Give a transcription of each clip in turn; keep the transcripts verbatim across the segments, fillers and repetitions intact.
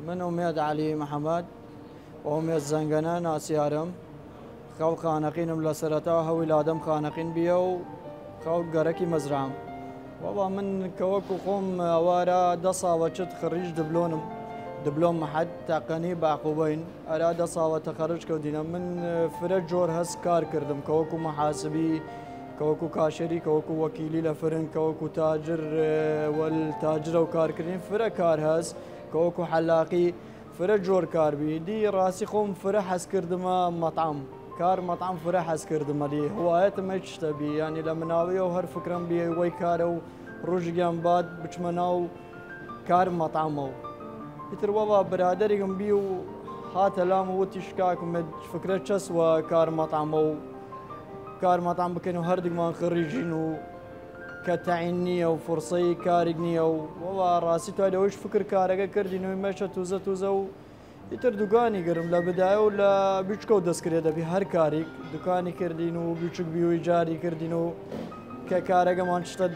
من ئومێد عەلی محەمەد، ئومێد زەنگەنە ناسیارم. خەو خانەقینم لە سەرەتا، هەویل ئادەم خانەقین بیە و خەو گەرەکی مەزرام. وەڵا من کەوەکو خۆم ئەوارە دە ساڵە چت خڕیج دبلۆنم، دبلۆم محەد تەقەنی باقوبەین. ئەرا دە ساڵە تەخەرج کەودینە. من فرە جۆر هەس کار کردم، کەوەکو محاسبی، کەوەکو کاشەری، کەوەکو وەکیلی لە فرن، کەوەکو تاجر، وەل تاجرە و کار کردین. فرە کار هەس، کەوەکو حەلاقی. فرە جۆر کار بی. دی ڕاسی خۆم فرە حەز کردمە مەطعەم. کار مەطعەم فرە حەز کردمە دی. هوایەتم ئەی چشتە بی. یانی لە مناڵیەو هەر فکرەم بی وەی کارە و ڕوژگیان باد بچمە ناو کار مەطعەمەو. ئیتر وەڵا برادەریگم بی و هاتە لام و وتیش کاک ئومێد فکرە چەس وە کار مەطعەمەو کار مەطعەم بکەین و هەردگمان خڕیجین و کە تەعین نیە و فرسەی کاریگ نیە و وەڵا ڕاسی توای لەوەیش فکر کارەگە کردین و مەشە توزە توزە و ئیتر دوکانی گرم لە بدایە و لە بیچکەو دەس کرێ دەبی هەر کاریگ دوکانی کردین و بیچک بی و ئیجاری کردین و کە کارەگەمان چتە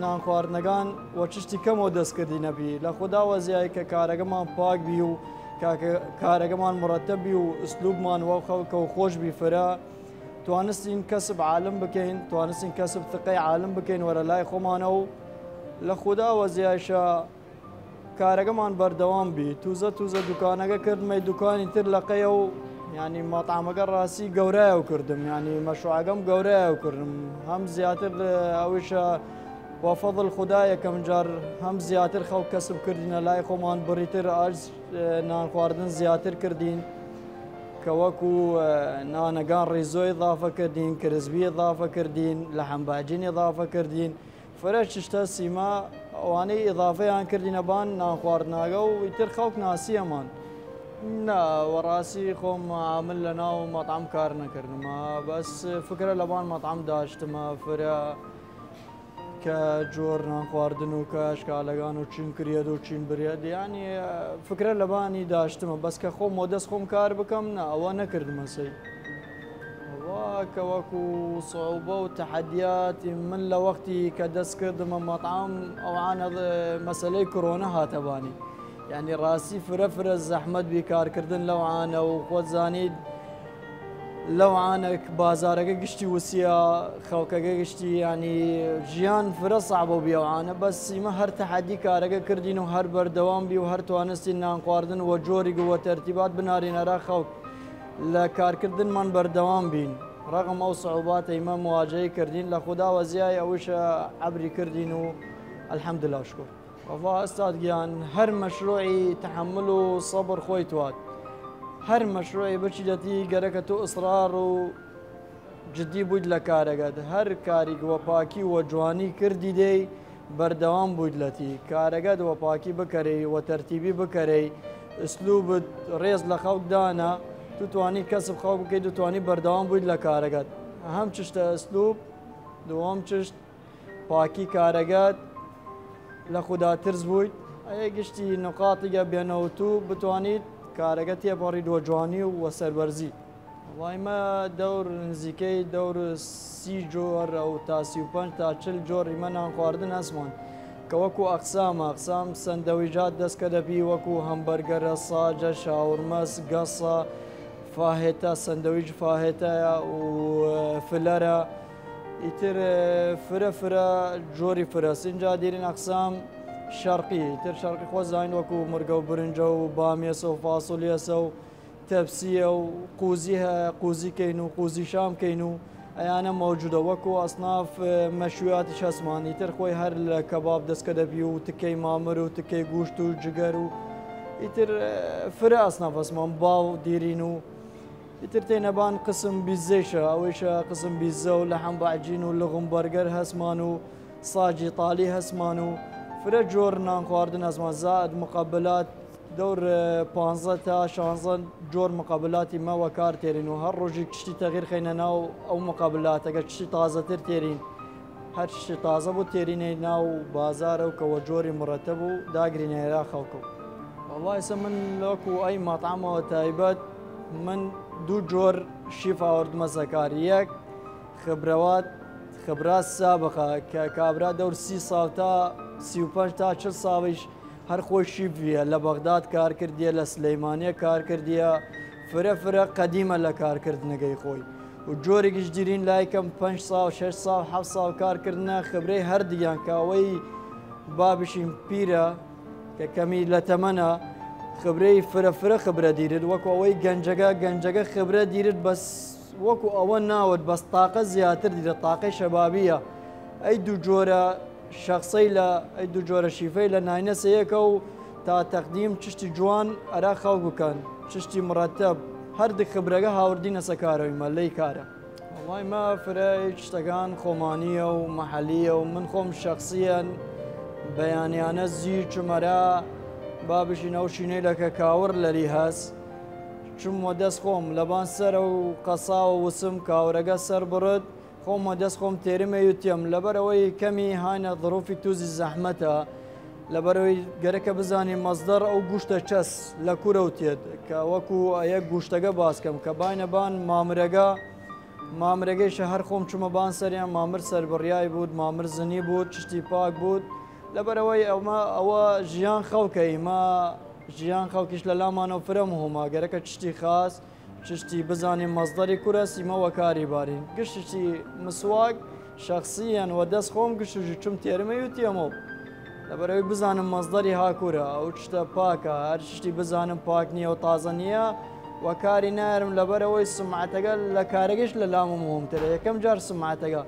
نان خواردنەگان و چشتی کەمەوە دەس کردینە بی. لە خودا وەزیای کە کارەگەمان پاک بی و کاکە کارەگەمان مرەتەب بی و ئسلوبمان وەو خەڵکەو خۆش بی فرە توانستین کەسب عالم بکەین، توانستین کەسب ثقەی عالم بکەین وەرە لای خۆمانەو. لە خودا وەزیایشە کارەگەمان بەردەوام بی. توزە توزە دوکانەگە کردمەی دوکانی تر لەقەیە و یانی مەطعەمەگە ڕاسی گەورایەو کردم، یانی مەشروعەگەم گەورایەو کردم. هەم زیاتر ئەویشە وە فەضل خودا یەکەم جار هەم زیاتر خەڵک کەسب کردینە لای خۆمان، بڕیتر ئاش نان خواردن زیاتر کردین کە وەکو نانەگان ڕیزۆ ئضافە کردین، کرزبی ئضافە کردین، لە حەمباجین ئضافە کردین. فرە چشتە سیما ئەوانەی ئضافەیان کردینە بان نان خواردناگە و ئیتر خەڵک ناسیەمان. نا، وەڕاسی خۆم عامل لە ناو مەطعەم کار نەکردمە، بەس فکرە لەبان مەطعەم داشتمە فرە کە جۆر نان خواردن و کە ئەشکالەگان و چین کریەد و چین بریەد، یانی فکرە لەبانی داشتمە، بەس کە خۆم وە دەس خۆم کار بکەم، نا، ئەوە نەکردمە سەی. وە کە وەکو سەعوبە و تەحەدیات من لە وەختی کە دەس کردمە مەطعەم ئەوانە مەسەلەی کرۆنە هاتە بانی. یانی ڕاسی فرە فرە زەحمەت بی کار کردن لەوانە و خوەت زانید لەوانە بازارەگە گشتی وسیە، خەڵکەگە گشتی یانی ژیان فرە سەعبەو بی ئەوانە، بەس ئیمە هەر تەحەدی کارەگە کردین و هەر بەردەوام بی و هەر توانستین نان خواردن وە جۆریگ و وە تەرتیبات بنارین ئەرا خەڵک. لە کارکردنمان بەردەوام بین ڕەغم ئەو سەعوباتەی مە مواجەی کردین، لە خودا وەزیای ئەویشە عەبری کردین و الحمدللە و شکر. وەڵا ئستاد گیان، هەر مەشروعی تەحەمل و سەبر خوەی تواد. هەر مەشروعی بچیدەتی گەرەکە تو ئسڕار و جدی بوید لە کارەگەد. هەر کاریگ وە پاکی و جوانی کردی دەی بەردەوام بوید لەتی کارەگەد، وە پاکی بکەرەی، وە تەرتیبی بکەرەی، ئسلوبت ڕێز لە خەڵک دانە، تو توانی کەسب خەڵک بکەی، تو توانی بەردەوام بوید لە کارەگەد. هەم چشتە ئسلوب، دووەم چشت پاکی کارەگەت، لە خودا ترس بوویت، ئەیە گشتی نقاطیگە بێنەو تو بتوانیت کارەگە تێپەڕید وە جوانی و وە سەربەرزی. وەڵای مە دەور نزیکەی دەور سی جۆر ئەو تا سی و پەنج تا چل جۆر ئیمە نان خواردن هەسمان کە وەکو ئەقسامە، ئەقسام سەندەویجات دەسکە دەپی وەکو هەمبەرگەرە، ساجە، شاورمەس، گەسە، فاهێتە، سەندەویج فاهێتەیە و فلەرە. ئیتر فرە فرە جۆری فرەس ئینجا دیرین ئەقسام شەرقی، ئیتر شەرقی خوەزانین وەکو مرگە و برنجە و بامیەسە و فاسولیەسە و تەپسیە و قوزی هە قوزی کەین و قوزی شام کەین و ئەیانە مەوجودە وەکو ئەسناف مەشویاتیش هەسمان ئیتر خوەی هەر لە کەباب دەسکە دەپی و تکەی مامر و تکەی گوشت و جگەر و ئیتر فرە ئەسناف هەسمان باو دیرین و ئیتر تێنەبان قسم بیزەیشە، ئەوەیشە قسم بیزە و لەحەم بەعجین و لغم بەرگەر هەسمان و ساج ئیتالی هەسمان و فرە جۆر نان خواردن هەسمان، زائد مقەبلات دەور پانزە تا شانزە جۆر مقەبلاتی مە وەکار تێرین و هەر ڕۆژی چشتی تەغیر خەینە ناو ئەو مقەبلاتەگە چشتی تازەتر تێرین. هەر چشتی تازە بوو تێرینەی ناو بازارە و کە وە جۆری مرەتەب و داگرینە ئێرا خەڵکە و. وەڵای سە من لۆکو ئەی مەطعەمەوە تایبەت من دوو جۆر شیف ئاوردمە سەکار. یەک خبرەوات، خبرات سابقە کە کابرا دەور سی ساڵ تا سی و پەنج تا چل ساڵیش هەر خۆی شیڤیە، لە بەغداد کار کردیە، لە سلەیمانیە کار کردیە، فرە فرە قەدیمە لە کارکردنەگەی خۆی. و جۆریگیش دیرین لای کەم پەنج ساڵ، شەش ساڵ، حەفت ساڵ کار کردنە، خبرەی هەردگیان کە ئەوەی با بشین پیرە، کە کەمی لە تەمەنە، خبرەی فرە فرە خبرە دیرد، وەکو ئەوەی گەنجەگە، گەنجەگە خبرە دیرد، بەس وەکو ئەوە ناوت، بەس تاقە زیاتر دیرە، تاقەی شەبابیە. ئەی دوو جۆرە شەخسەیلە، ئەی دوو جۆرە شیفەیلە ناینەسە یەکەو تا تەقدیم چشتی جوان ئەرا خەڵک بکەن، چشتی مرەتەب، هەردگ خبرەگە هاوردینەسە کارەوەی مەلەی کارە. وەڵای مە فرە چشتەگان خۆمانیە و مەحەلیە و من خۆم شەخسیەن بەیانیانە زی چمەرا با بشین ئەو شینەیلە کە کاور لەلی هەس، چم وە دەس خۆم لەبان سەرە و قەساوە وسم کاورەگە سەر بڕد، خۆم وە دەس خۆم تێرمە یوتیەم، لەبەر ئەوەی کەمی هاینە ظروفی توزی زەحمەتە، لەبەر ئەوەی گەرەکە بزانی مەزدەر ئەو گوشتە چەس لە کورەو تێد، کە وەکو ئەیە گوشتەگە باس کەم، کە باینە بان مامرەگە، مامرەگەیشە هەر خۆم چمە بان سەریان، مامر سەربڕیای بود، مامر زنی بود، چشتی پاک بود، لەبەر ئەوەی ئەمە ئەوە ژیان خەڵکە، ئیمە ژیان خەڵکیش لە لامانەوە فرە مهمە، گەرەکە چشتی خاس، چشتی بزانیم مەزدەری کورە سیمە وەکاری بارین. گشتی مسواک شەخسیەن وە دەس خۆم گشت ژی چم تێرمە یوتیەمەو، لەبەرەوەی بزانم مەزدەری ها کورە، ئەو چشتە پاکە، هەر چشتی بزانم پاک نیە و تازە نیە وەکاری نایەرم، لەبەرەوەی سمعەتەگە لە کارەگەیش لە لامە مهمترە، یەکەم جار سمعەتەگە.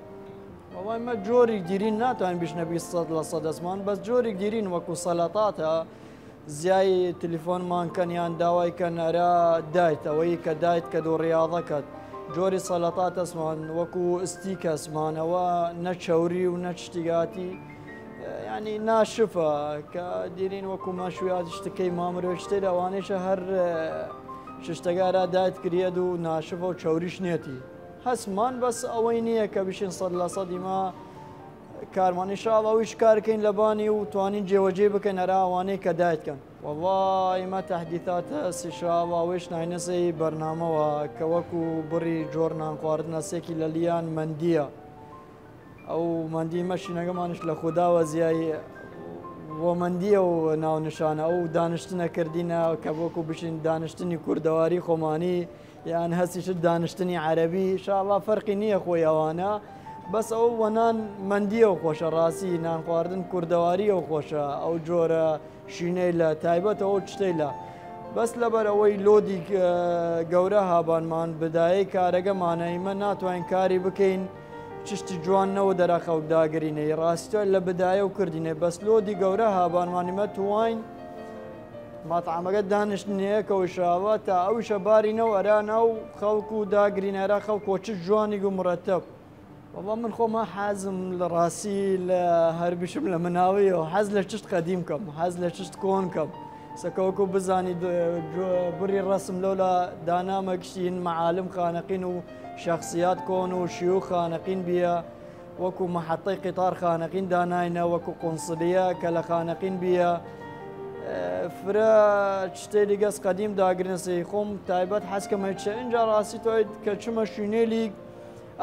وەڵای مە جۆریگ دیرین ناتوانین بیشنە بیست سەد لە سەد ئەسمان، بەس جۆریگ دیرین وەکو سەلەتاتە، زیای تلیفۆنمان کەن یان داوای کەن ئەرا دایت، ئەوەی کە دایت کەد و ڕیاضە کەد. جۆری سەلەتات ئەسمان وەکو ئستیک ئەسمان، ئەوە نە چەوری و نە چشتیگاتی، یعنی ناشفە، کە دیرین وەکو مەشویات شتەکەی مامرۆ شتێ لە ئەوانەیشە هەر شتەگە ئەرا دایت کریەد و ناشفە و چەوریش نێتی. هەسمان بەس ئەوەی نییە کە بشین سەد لە سەد ئیمە کارمان، ئیشاڵڵا ئەویش کار کەین لە بانی و توانین جێوەجێ بکەین ئەرا ئەوانەی کە دایت کەن. وەڵا ئیمە تەحدیثات هەس، ئیشاڵڵا ئەوەیش ناینەسەی بەرنامەوە، کە وەکو بڕی جۆر نان خواردن هەسێکی لە لیان مەندیە. ئەو مەندی مەشینەگەمانش لە خودا وەزیای وە مەندیە و ناونشانە ئەو دانشتنە کردینە کە وەکو بشین دانشتنی کوردەواری خۆمانی، یان هەسیشت دانشتنی عەرەبی، ئیشاڵڵا فەرقی نییە خۆی ئەوانە، بەس ئەو وەنان مەندیەو خۆشە، ڕاسی نان خواردن کوردەواریەو خۆشە، ئەو جۆرە شینەیلە تایبەتە ئەو چتەیلە، بەس لەبەر ئەوەی لۆدی گەورە هابانمان بدایەی کارەگەمانە، ئیمە ناتوانین کاری بکەین، چشتی جوان نەوە دەرا خەڵک داگرینەی، ڕاستیتە لە بدایەو کردینەی، بەس لۆدی گەورە هابانمان ئیمە توانین مەتعەمەگە دانشتنێەکەو ئیشاڵڵا تا ئەویشە بارینەو ئەرا ناو خەڵک و داگرینە ئەرا خەڵک وە چشت جوانیگ و مرەتەب. وەڵا من خۆما حەزم لە ڕاسی لە هەر بشم لە مناڵیەوە حەز لە چشت قەدیم کەم، حەز لە چشت کۆن کەم. سەکەوەکو بزانی بڕی ڕەسم لەولا دانامە گشتین مەعالم خانەقین و شەخسیات کۆن و شیوخ خانەقین بیە. وەکو مەحەتەی قیتار خانەقین داناینە، وەکو قونسلیە کە لە خانەقین بیە. فرە چتەیلیگ ئەس قەدیم داگرنەسەی خۆم تایبەت حەز کەمە چە ئنجا ڕاستی توید کە چمە شوینەیلیگ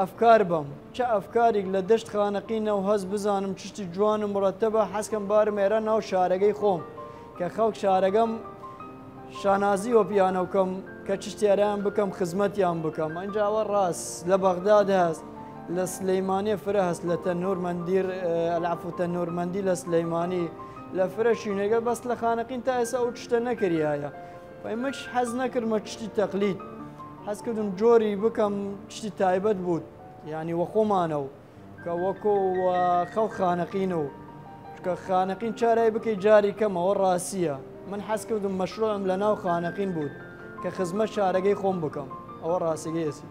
ئەفکار بەم، چە ئەفکاریگ لە دەشت خانەقینە و هەز بزانم چشتی جوان و مرەتەبە حەز کەم بارم ئێرە ناو شارەگەی خۆم کە خەڵک شارەگەم شانازی وەپیانەو کەم کە چشتی ئەرایان بکەم خزمەتیان بکەم. ئەنجا ئەوە ڕاس لە بەغداد هەس، لە سلەیمانیە فرە هەس، لە تەنور مەندی، ئەلعەفو تەنور مەندی لە سلەیمانی، لە فرە شوینەگە، بەس لە خانەقین تا ئێسە ئەو چشتە نەکریایە. و ئیمەش حەز نەکردمە چشتی تەقلید، حەز کردم جۆری بکەم چشتی تایبەت بود، یعنی وە خۆمانەو کە وەکو وە خەڵ خانەقین و چکە خانەقین چارای بکەی جاری کەم ئەوە ڕاسیە. من حەز کردم مەشروعم لە ناو خانەقین بود کە خزمەت شارەگەی خۆم بکەم، ئەوە ڕاسیگەی ئەسی.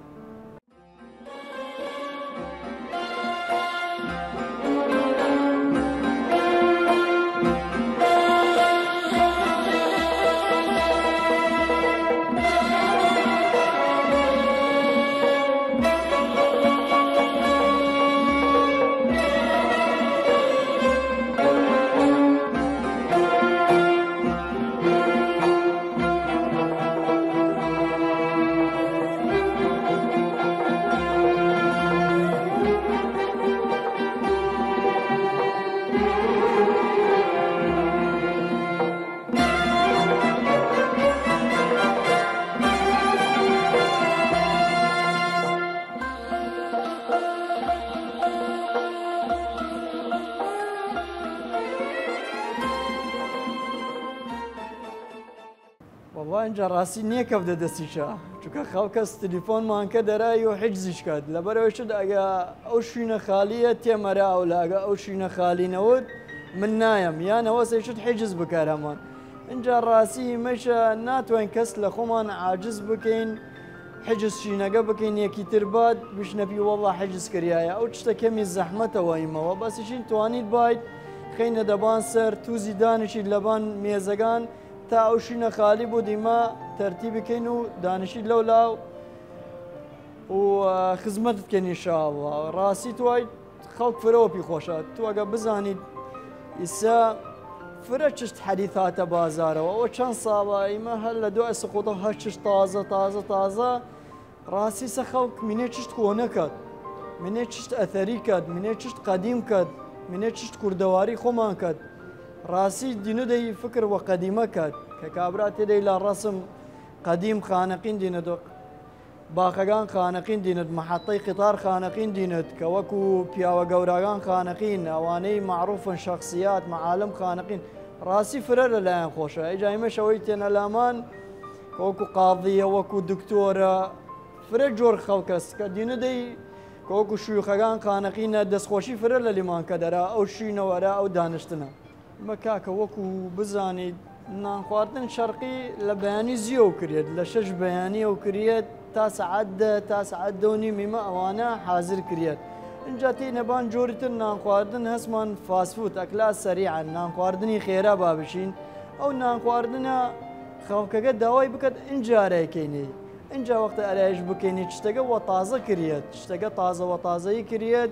وەڵا ئنجا ڕاسی نیەکەفدە دەسیشە، چونکە خەڵکەس تلیفۆنمان کەد ئەرای و حجزیش کەد، لەبەرەوەی شت ئەگە ئەو شوینە خالیە تێمەرا ئەولا، ئەگە ئەو شوینە خالی نەود من نایەم، یان ئەوەسەی شت حجز بکەرەمان. ئنجا ڕاسی ئیمەشە ناتوانین کەس لە خۆمان عاجز بکەین، حجز شینەگە بکەین یەکیتر باد بشنەپی وەڵا حجز کریایە. ئەو چشتە کەمی زەحمەتەوە ئیمەوە، بەسیشین توانیت باید خەینە دەبان سەر توزی دانیشید لەبان مێزەگان تا ئەو شوینە خالی بوو دیمە تەرتیبی کەین و دانیشید لەو لاو و خزمەتت کەین ئینشاءاللە. ڕاستی توای خەڵک فرەوە پی خۆشە. تو ئەگە بزانیت ئیسە فرە چشت حەدیث هاتە بازارەوە، ئەوە چەند ساڵە ئیمە هەر لە دوای سقوطە هەر چشت تازە، تازە، تازە. ڕاستی سە خەڵک منێ چشت کۆنە کەد، منێ چشت ئەثەری کەد، منێ چشت قەدیم کەد، منێ چشت کوردەواری خۆمان کەد. ڕاستی دینودەی فکر وە قەدیمە کەد، کە کابرا تێدەی لە ڕەسم قەدیم خانەقین دینەدۆ، باخەگان خانەقین دینت، محەتەی قیتار خانەقین دینت، کە وەکو پیاوە گەوراگان خانەقین، ئەوانەی معروفن شخصیات، معالم خانەقین. ڕاستی فرە لەلایەن خۆشە. ئیجا ئیمەش ئەوەی تێنە لامان، کە وەکو قاضیە، وەکو دکتۆرە، فرە جۆر خەڵکەس کە دینودەی کە وەکو شویوخەگان خانەقینە، دەستخۆشی فرە لەلیمان کەد ئەرا ئەو شوینە و ئەرا ئەو دانشتنە. مە کاکە وەکو بزانیت نانخواردن شەرقی لە بەیانی زیەو کریەت، لە شەش بەیانی ئەو کریەت تا سەعات دە، تا سەعات دە و نیم ئیمە ئەوانە حازر کریەت. ئنجا تینەبان جۆریتر نانخواردن هەسمان فاسفود، ئەکلا سەریعە، نانخواردنی خێرا بابشین. ئەو نانخواردنە خەڵکەگە داوای بکەت ئنجارەی کەینەی. ئنجا وەختە ئەرایش بکەینی چشتەگە وە تازە کریەت، چشتەگە تازە وە تازەی کریەت.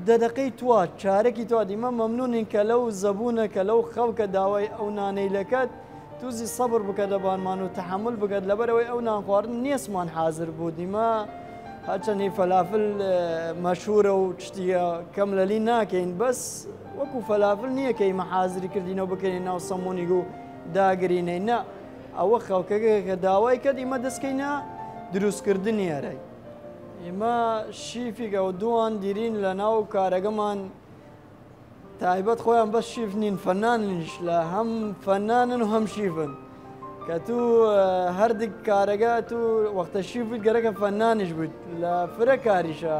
دە دەقەی توا، چارەکی توا دیمە مەمنونین کە لەو زەبونە کە لەو خەڵکە داوای ئەو نانەی لەکەت، توزی سەبر بکەدە بانمان و تەحەمول بکەد، لەبەرەوەی ئەو نانخواردن نیەسمان حازر بوو دیمە. هەرچەنی فەلافل، ئێ، مەشهورە و چشتیە کەم لەلی ناکەین، بەس وەکو فەلافل نییە کە ئیمە حازری کردینەوە بکەینە ناو سەمونیگ و داگرینەی، نە، ئەوە خەڵکەگە کە داوای کەد ئیمە دەستکەینە دروستکردنی ئەرەی. ئیمە شیفیگە و دووان دیرین لە ناو کارەگەمان تایبەت خۆیان بەس شیف نین، فەناننیش لە هەم فەنانن و هەم شیفن. کە تو، ئە، هەردگ کارەگە تو وەختە شیف بوویت گەرەکە فەنانیش بوویت لە فرە کاریشە.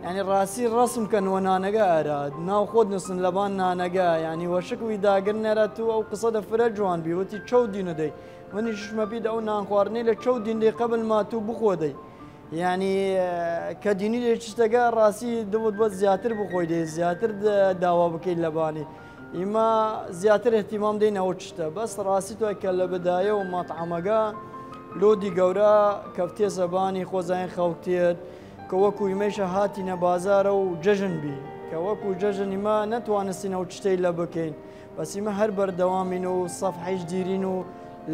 یعنی ڕاستی ڕەسم کەن وە نانەگە ئەرا ناو خۆت نووسن لەبان نانەگە، یعنی وە شکڵی داگر نەرا تو ئەو قسە دە فرە جوان بی وتی چەو دینە دەی. منیش شمە بید ئەو نانخواردنەی لە چەو دین دەی قەبل ما تو بخۆ دەی. یعنی، ئە، کە دینی دەی چشتەگە ڕاستی دڵت بە زیاتر بخۆی دەی، زیاتر د-، داوا بکەی لەبانی. ئیمە زیاتر اهتمام دەین ئەو چشتە. بەس ڕاستی توای کە لە بدایە و مەطعەمەگە لۆدی گەورە کەفتیە زەبانی خۆزانین خەڵک تێد، کە وەکو ئیمەیشە هاتینە بازارە و جەژن بی، کە وەکو جەژن ئیمە نەتوانستین ئەو چشتەی لە بکەین. بەس ئیمە هەر بەردەوامین و سەفحەیش دیرین و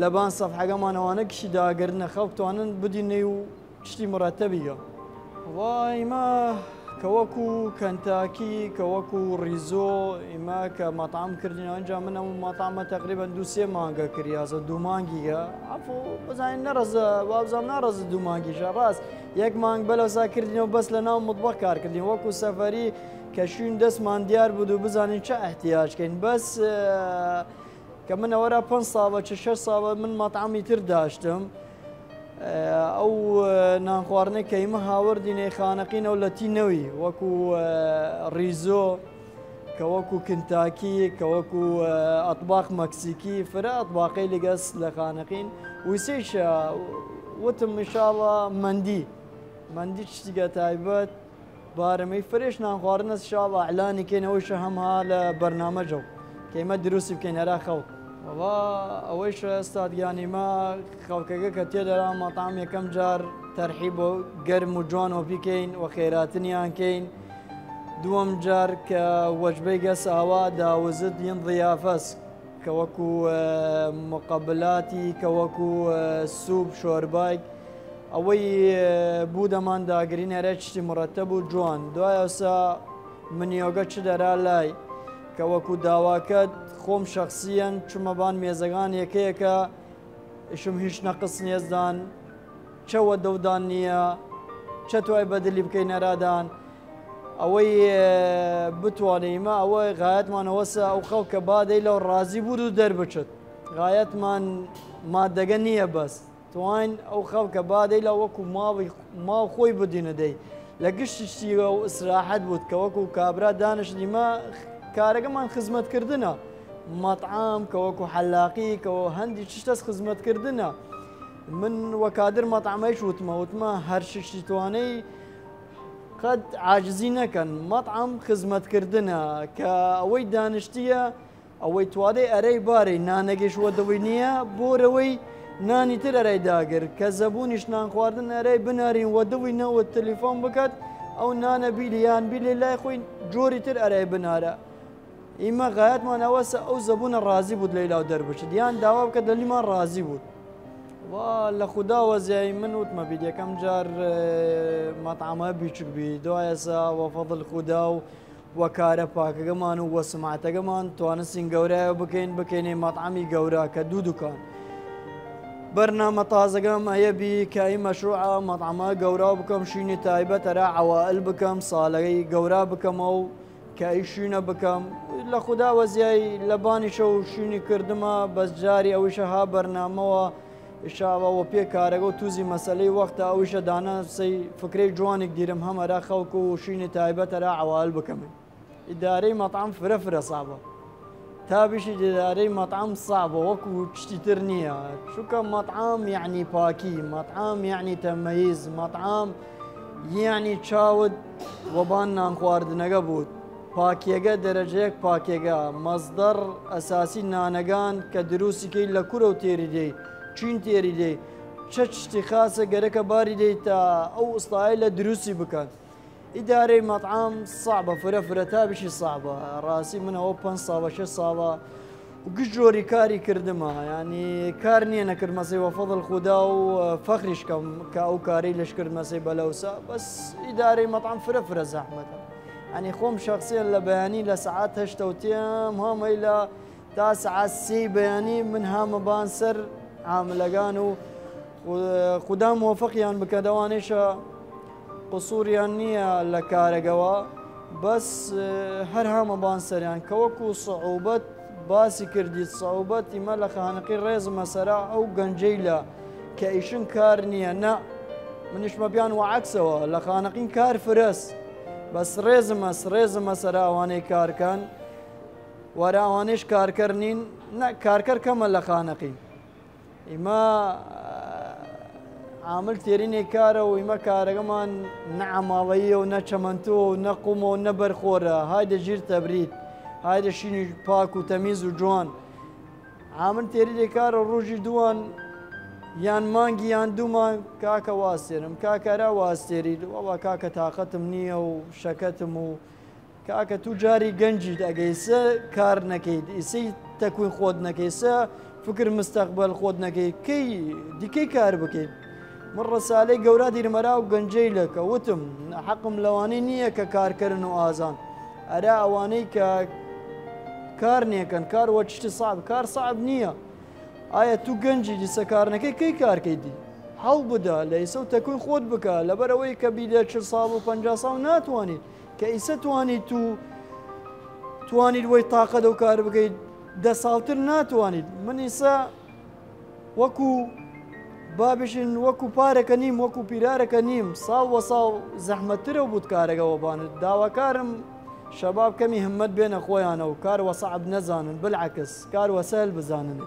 لەبان سەفحەگەمان ئەوانە کشی داگرنە خەڵک توانن بدینەی و چشتی مرەتەبیگە. وڵا ئیمە کە وەکو کەنتاکی، کە وەکو ڕیزۆ، ئیمە کە مەطعەم کردینەوە، ئەنجا من ئەم مەطعەمە تەقریبەن دوو سێ مانگە کریازە، دوو مانگیگە. عەفو بزانین نەڕەزە، وابزانم ناڕەزە دوو مانگیشە. ڕاست، یەک مانگ بەلەسا کردینەوە، بەس لە ناو مطبەخ کار کردین. وەکو سەفەری کە شوین دەسمان دیار بود و بزانین چە احتیاج کەین. بەس، ئە، کە من ئەوەرا پەنج ساڵە چ شەش ساڵە من مەطعەمی تر داشتم. ئەو نانخواردنە کە ئیمە هاوردینەی خانەقین ئەو لەتی نەوی، وەکو، ئە، ڕیزۆ، کە وەکو کنتاکی، کە وەکو، ئە، ئەطباق مەکسیکی، فرە ئەطباقەی لەگەس لە خانەقین. ویسەیشە وتم ئینشاڵڵا مەندی، مەندی چشتیگە تایبەت. بارەمەی فرێش نانخواردنە، ئینشاڵڵا ئیعلانی کەینەوەیشە هەم ها لە بەرنامەجەو کە ئیمە دروستی بکەین ئەرا خەڵک. وەڵا ئەوەیشە ئستاد گیان ئیمە خەڵکەگە کە تێدەرا مەطعەم یەکەم جار تەرحیب و گەرم و جوان وەپی کەین و خێراتنیان کەین. دووەم جار کە وەجبەی گەس ئاوا داوزد یەن ضیافەس کە وەکو، ئە، مقەبلاتی، کە وەکو، ئە، سوپ، شۆربایگ، ئەوەی، ئە، بوودەمان داگرین ئەرا چشتی مرەتەب و جوان. دوای ئەوسا منیۆگە چ دەرا لای، کە وەکو داواکەت خۆم شەخسیەن چمە بان مێزەگان یەکەیەکە، ئشم هیچ نەقس نیەزدان، چە وە دەودان نییە، چە توای بەدلی بکەین ئەرادان. ئەوەی، ئێ، بتوانێ ئیمە ئەوە غایەتمان ئەوەسە ئەو خەڵکە بادەی لەو ڕازی بود و دەربچت. غایەتمان مادەگە نییە بەس. توانین ئەو خەڵکە بادەی لە وەکو ماوی، ماو خۆی بدینە دەی. لە گشت شتیوە و ئیسراحەت بوود کە وەکو کابرا دانشتیمە کارەگەمان خزمەتکردنە. مەطعام کە وەکو حەلاقی کە وە هەندی چشتەس خزمەتکردنە. من وە کادر مەطعمەیش وتمە، وتمە هەر ششتی توانەی قەت عاجزی نەکەن. مەطعەم خزمەتکردنە کە ئەوەی دانشتیە، ئەوەی توادەی ئەرەی بارەی نانەگەیش وە دڵی نییە، بۆرەوەی نانی تر ئەرەی داگر کە زەبونیش نان خواردن ئەرەی بنارین وە دڵی نەوت تەلیفۆن بکەت، ئەو نانە بیلی یان بیلی لای خۆی جۆری تر ئەرەی بنارە. ئیمە غایەتمان ئەوەسە ئەو زەبونە ڕازی بوود لەیلاو دەربچت یان داوا بکەت لەلیمان ڕازی بوود. وا لە خودا وەزیایی من وتمە بید یەکەم جار، ئێ، مەطعەمە بیچک بی، دوایەسە وە فەضل خودا و وە کارە پاکەگەمان و وە سمعەتەگەمان توانستین گەورایە بکەین، بکەینێ مەطعەمی گەورا کە دوو دوکان. بەرنامە تازەگەم ئەیە بی کە ئی مەشروعە مەطعەمە گەورا بکەم، شوینی تایبەت ئەرا عەوائل بکەم، ساڵەی گەورا بکەمە و کە ئی شوینە بکەم. لە خودا وەزیای لە بانی شەو شوینی کردمە، بەس جاری ئەویشە ها بەرنامەوە ئیشاوە وە پێ کارەگە و توزی مەسەلەی وەختە ئەویشە دانە سەی فکرەی جوانیک دیرم هەم ئەرا خەڵک و شوینی تایبەت ئەرا عەوائل بکەمێ. ئیدارەی مەطعەم فرە فرە ساڵە. تا بشی ئیدارەی مەطعەم ساڵە وەکو چشتی تر نییە. چونکە مەطعەم یەعنی پاکی، مەطعەم یەعنی تەمەیز، مەطعەم یەعنی چاوت وەبان نان خواردنەگە بوود. پاکیەگە دەرەجەیەک پاکیەگە. مەزدەر ئەساسی نانەگان کە دروستی کەی لە کورەو تێری دەی، چین تێری دەی، چە چشتی خاسە گەرەکە باری دەی تا ئەو ئسڵایە لە دروستی بکەن. ئیدارەی مەطعەم سەعبە، فرە فرە تا بشی سەعبە. ڕاسی من ئەوە پەنج ساڵە، شەش ساڵە و گشت جۆری کاری کردمە. یانی کار نییە نەکردمەسەی وە فەضل خودا و فەخریش کەم کە ئەو کاری لەش کردمەسەی بەلەوسە. بەس ئیدارەی مەطعەم فرە فرە زەحمەتە. یانی خۆم شەخسیەن لە بەیانی لە سەعات هەشتەو تێم هەمەیلە تا سەعات سێی بەیانی من هامە بان سەر عاملەگان و خو-، خودا موفقیان بکەت. ئەوانەیشە قسوریان نییە لە کارەگەوە، بەس، ئێ، هەر هامە بان سەریان کە وەکو سعوبەت باسی کردیت، سعوبەت ئیمە لە خانەقی ڕێزمە سەرا ئەو گەنجەیلە کە ئیشن کار نییە. نە، منیش مەبیان وە عەکسەوە لە خانەقین کار فرەس، بەس ڕێزمەس، ڕێزمە سەرا ئەوانەی کارکەن. وەرە ئەوانەیش کارکەر نین، نە، کارکەر کەمە لە خانەقین. ئیمە عامل تێرینێ کارە و ئیمە کارەگەمان نە عەماڵەییە و نە چەمەنتۆ و نە قومە و نە بەرخۆرە. هایدە ژیر تەبرید، هایدە شینی پاک و تەمیز و جوان. عامل تێریدێ کارە ڕوژی دووان یان مانگی یان دوو مانگ، کاکە واستێرم، کاکە ئەرا واستێرید، وەڵا کاکە تاقەتم نییە و شەکەتم و کاکە، تو جاری گەنجید، ئەگەیسە کار نەکەید، ئیسەی تەکوین خۆت نەکەیسە، فکر مستەقبەل خۆت نەکەی، کەی دی کەی کار بکەید؟ من ڕسالەی گەورا دیرمەرا و گەنجەیلە کە وتم، حەقم لەوانەی نییە کە کار کەرن و ئازان، ئەرا ئەوانەی کە کار نێکەن، کار وە چشت سەعب، کار سەعب نییە. ئایا تو گەنجی دیسە کار نەکەی، کەی کار کەیدی؟ هەڵ بدە، لە ئیسە و تەکوین خۆت بکە، لەبەر ئەوەی کە بیدە چل ساڵ و پەنجا ساڵ ناتوانید. کە ئیسە توانید تو توانید وەی تاقەتەو کار بکەید، دە ساڵتر ناتوانید. من ئیسە وەکو بابشن، وەکو پارەکە نیم، وەکو پیرارەکە نیم. ساڵ وە ساڵ زەحمەتترە بوود کارەگە وەبانت. داواکارم شەباب کەمی همەت بێنە خۆیانە و کار وە سەعب نەزانن، بلعەکس کار وە سەهل بزانن.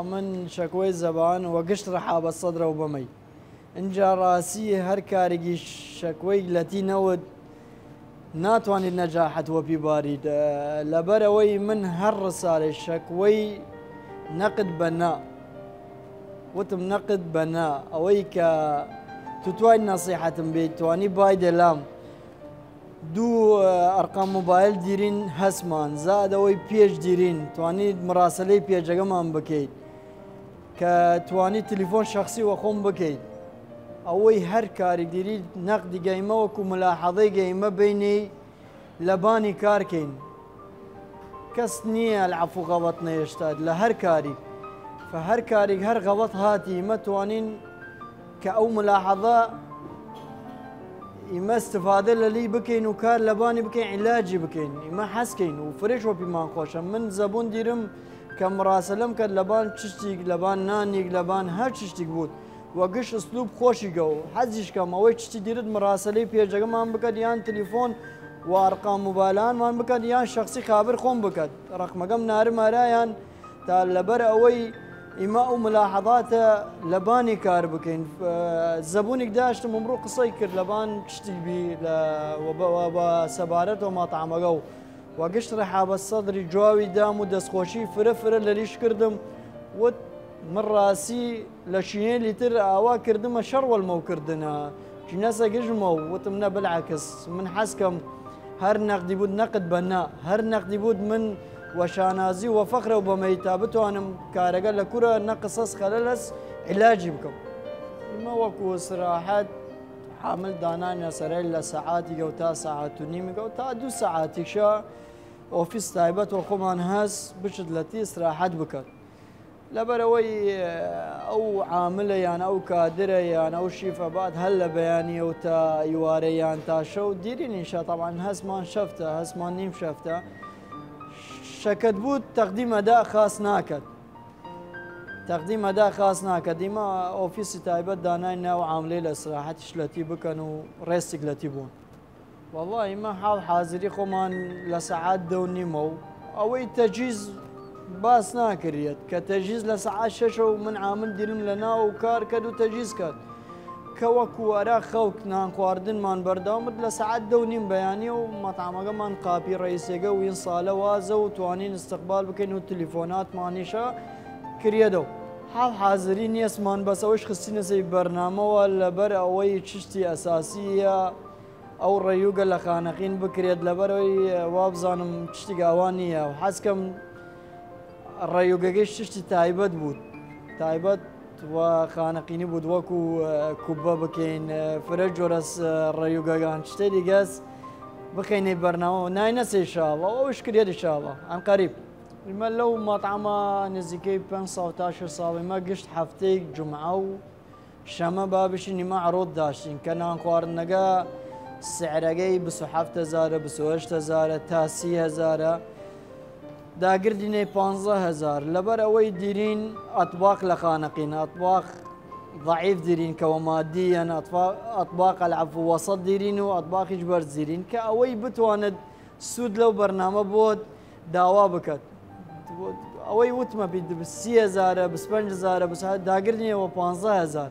وەڵا من شەکوەی زەبان وە گشت ڕەحابەت سەدرەو بەمەی. ئنجا ڕاسی هەر کارێگی شەکوەی لەتی نەود ناتوانید نەجاحەت وەپی بارید، لەبەر ئەوەی من هەر ڕسالەی شەکوەی نەقد بەنا، وتم نەقد بەنا، ئەوەی کە تو توانی نەسیحەتم بێ، توانی بایدە لام. دوو ئەرقام موبایل دیرین هەسمان، زاد ئەوەی پێش دیرین، توانید مراسلەی پێجەگەمان بکەید کە توانی تلیفۆن شەخسی وەخۆم بکەید. ئەوەی هەر کاریگ دیرید نەقدیگە ئیمە وەکو ملاحەضەیگە ئیمە بینی لەبانی کار کەین. کەس نییە العفو غەڵەت نەێشتاد لە هەر کاریگ. فە هەر کاریگ هەر غەڵەت هاتی ئیمە توانین کە ئەو ملاحەضە ئیمە استفادە لەلی بکەین و کار لەبانی بکەین، علاجی بکەین. ئیمە حەز کەین و فرێش وەپیمان خۆشە. من زەبون دیرم کە مراسلەم کەد لەبان چشتیگ، لەبان نانیگ، لەبان هەر چشتیگ بوود، وە گشت ئسلوب خۆشیگە و حەزیش کەم ئەوەی چشتی دیرت مراسلەی پێجەگەمان بکەد یان تلیفۆن و ئەرقام موبایلانمان بکەد یان شەخسی خابر خۆم بکەد، ڕەقمەگەم نارم ئەرایان تا لەبەر ئەوەی ئیمە ئەو ملاحەضاتە لەبانی کار بکەین. زەبونیگ داشتم ئمڕوو قسەی کرد لەبان چشتیگ بی لە وە بە سەبارەت وە مەطعەمەگە و وە گشت رحابە سەدری جواوی دام و دەسخۆشی فرە فرە لەلیش کردم. وت من ڕاسی لە شینەیلی تر ئاوا کردمە شەڕ وەلمەو کردنە، جنەسە گژمە و وتم نە بلعەکس، من حەز کەم هەر نەقدی بوود نەقد بەنا، هەر نەقدی بوود من وە شانازی و وە فەخرەو بەمەی تا بتوانم کارەگە لە کورە نە قسەس خەلەلەس علاجی بکەم. ئیمە وەکو سراحەت عامل دانانە سەرەیل لە سەعاتیگە و تا سەعات و نیمگە و تا دوو سەعاتیگشە ئۆفیس تایبەت وە خوەمان هەس، بچت لەتی ئستراحەت بکەت. لەبەر ئەوەی ئەو عاملە یان ئەو کادرە یان ئەو شیفە باد هەر لە بەیانیەو تا ئیوارە یان تا شەو دیرین ئینشا، تەبعەن هەسمان شەفتە، هەسمان نیم شەفتە. شەکەت بوود تەقدیم ئەدا خاس ناکەت. تەقدیم ئەدا خاس ناکەت. ئیمە ئۆفیسی تایبەت داناینە و عاملەی لە ئستراحەتیش لەتی بکەن و ڕێستیگ لەتی بوون. وەڵا ئیمە حاڵ حازری خوەمان لە سەعات دە و نیمە و ئەوەی تەجیز باس ناکریەت کە تەجیز لە سەعات شەشە و من عامل دیرم لە ناو و کار کەد و تەجیز کەد کە وەکو ئەرا خەڵک نان خواردنمان بەردەوام بد لە سەعات دە و نیم بەیانیە و مەتعەمەگەمان قاپی ڕەیسێگە و ئین سالە وازە و توانین ئستقبال بکەین و تلیفۆناتمانیشە کریەدەو. حاڵ حازری نیەسمان بەس ئەوەیش خستینەسەی بەرنامەوە لەبەر ئەوەی چشتی ئەساسیە ئەو ڕەیوگە لە خانەقین بکرێت، لەبەرەوەی وابزانم چشتیگ ئاوا نییە و حەزکەم ڕەیوگەگەیش چشتی تایبەت بوود، تایبەت و خانەقینی بوود، وەکو کوبە بکەین، فرە جۆرەس ڕەیوگەگان چشتێ دیگەس بخەینەی بەرنامە و ناینەسە ئیشاڵڵا و ئەوش کرێت ئیشاڵڵا عن قەریب. ئیمە لەو مەطعەمە نزیکەی پەنج ساڵ تا شەش ساڵ ئیمە گشت هەفتەیگ جمعە و شەمە با بشین ئیمە عروض داشتین کە نان خواردنەگە سعرەگەی بیست و هەفت هەزارە، بیست و هەشت هەزارە تا سی هەزارە، داگردینەی پانزە هەزار. لەبەر ئەوەی دیرین ئەطباق لە خانەقین، ئەطباق ضعیف دیرین کە وە مادیەن، ئەطباق العفو وەسەط دیرین و ئەطباقیش بەرز دیرین کە ئەوەی بتواند سوود لەو بەرنامە بۆت داوا بکەت. ئەوەی وتمە بیت سی هەزارە، بیست و پەنج هەزارە، بیست هەزار داگردنیە وە پانزە هەزار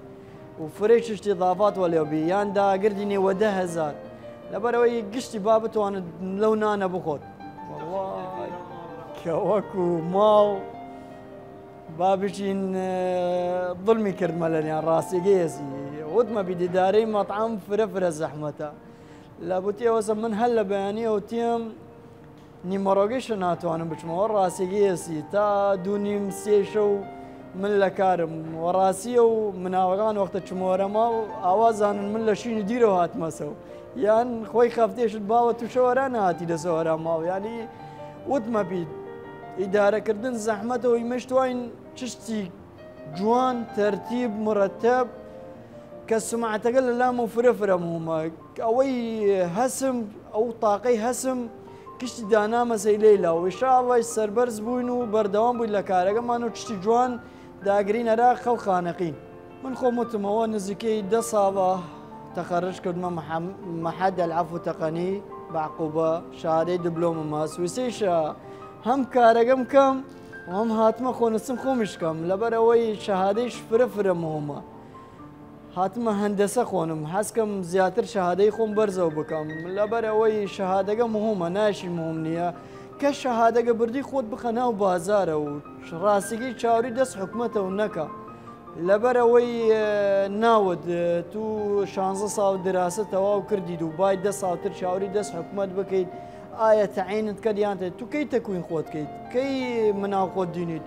و فرەی چشتی ئضافات وەلێ بی یان داگردنیە وە دە هەزار، لەبەر ئەوەی گشتی با بتوانت لەو نانە بخۆت. وەڵڵا کە وەکو ماڵ با بچین ظلمی کردمە لەنیان ڕاستیگەی هەسی وتمە بیت ئیدارەی مەطعەم فرە فرە زەحمەتە. لە بوتیەوەسە من هەر لە بەیانیەوە تیم نیمەڕۆگەیشە ناتوانم بچمەوە ڕاستیگەی هەسی تا دوو نیم سێ شەو من لە کارم وەڕاستیە و مناوەگان وەختە چمەوەرە ماڵ ئاوا زانن من لە شوینی دیرەوە هاتمەسەو یان خۆی خەفتێشت باوە تووشەوەرا نەهاتی دەسەوەرا ماڵ یانی وتمە بیت ئیدارەکردن زەحمەتەوەی مشتواین چشتی جوان تەرتیب مرەتەب کە سومعەتەگە لە لام و فرە فرە مومە ئەوەی هەسم ئەو تاقەی هەسم کشتی دانامەسەی لەیلا و ئیشاڵڵای سەربەرز بووین و بەردەوام بووین لە کارەگەمان و چشتی جوان داگرین ئەرا خەڵ خانەقین. من خۆم وتمەوە نزیکەی دە ساڵە تەخەرج کردمە مەحەد ئەلعەفو تەقەنی بەعقوبە شەهادەی دبلۆمم هەس ویسەیشە هەم کارەگەم کەم و هەم هاتمە خۆنستم خۆمیش کەم لەبەر ئەوەی شەهادەیش فرە فرە موهمە. هاتمە هەندەسە خوەنم، حەز کەم زیاتر شەهادەی خوەم بەرزەو بکەم، لەبەر ئەوەی شەهادەگە مهمە، ناشی مهم نیە. کە شەهادەگە بردی خوەت بخە ناو بازارە و ڕاستیگەی چاوری دەس حکومەتەو نەکە. لەبەر ئەوەی ناود تو شانزە ساڵ دراسە تەواو کردید و بای دە ساڵتر چاوری دەس حکومەت بکەیت، ئایا تەعینت کەد یان تە تو کەی تەکوین خوەت کەیت، کەی مناو خوەت دینیت؟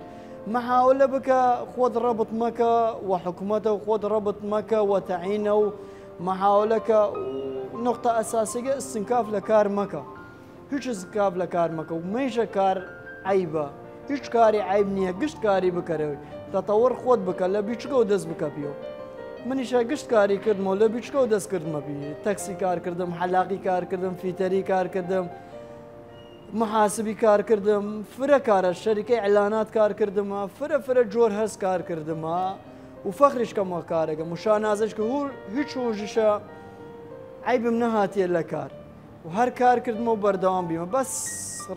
محاولە بکە خوەت ڕەبط مەکە وە حکومەتە و خوەت ڕەبط مەکە وە تەعینە و محاولە کە نقطە ئەساسیگە استنکاف لە کار مەکە. هیچ استنکاف لە کار مەکە و مەیشە کار عەیبە. هیچ کاری عەیب نیە، گشت کاری بکەرەوەی. تەتەوەر خوەت بکە، لە بیچگەو دەس بکە پیەو. منیشە گشت کاری کردمەو لە بیچگەو دەس کردمە پی. تەکسی کار کردم، حەلاقی کار کردم، فیتەری کار کردم، محاسبی کار کردم، فرە کارە شەریکەی ئیلانات کار کردمە، فرە فرە جۆر هەس کار کردمە و فەخریش کەم وە کارەگەم و شانازەش کە هور هیچ هوژیشە عەیبم نەهاتیە لە کار و هەر کار کردمە و بەردەوام بیمە. بەس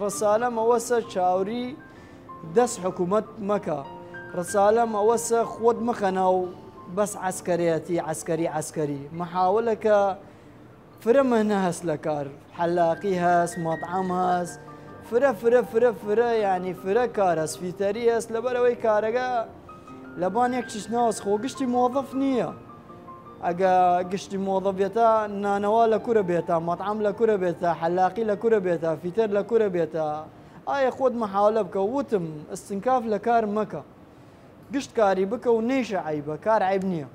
ڕسالەم ئەوەسە چاوری دەس حکومەت مەکە. ڕسالەم ئەوەسە خوەت مەخە ناو بەس عەسکەرێتی، عەسکەری، عەسکەری. محاولە کە فرە مەهنە هەس لە کار، حەلاقی هەس، مەطعەم هەس، فرە فرە فرە فرە یانی فرە کار هەس، فیتەری هەس. لەبەر ئەوەی کارەگە لەبان یەک چشناوەس خۆ گشتی مۆظەف نیە. ئەگە گشتی مۆظەف بێتە، نانەوا لە کورە بێتە، مەطعەم لە کورە بێتە، حەلاقی لە کورە بێتە، فیتەر لە کورە بێتە؟ ئایا خوەت محاولە بکە، وتم استنکاف لە کار مەکە. گشت کاری بکە و نەیشە عەیبە، کار عەیب نیە.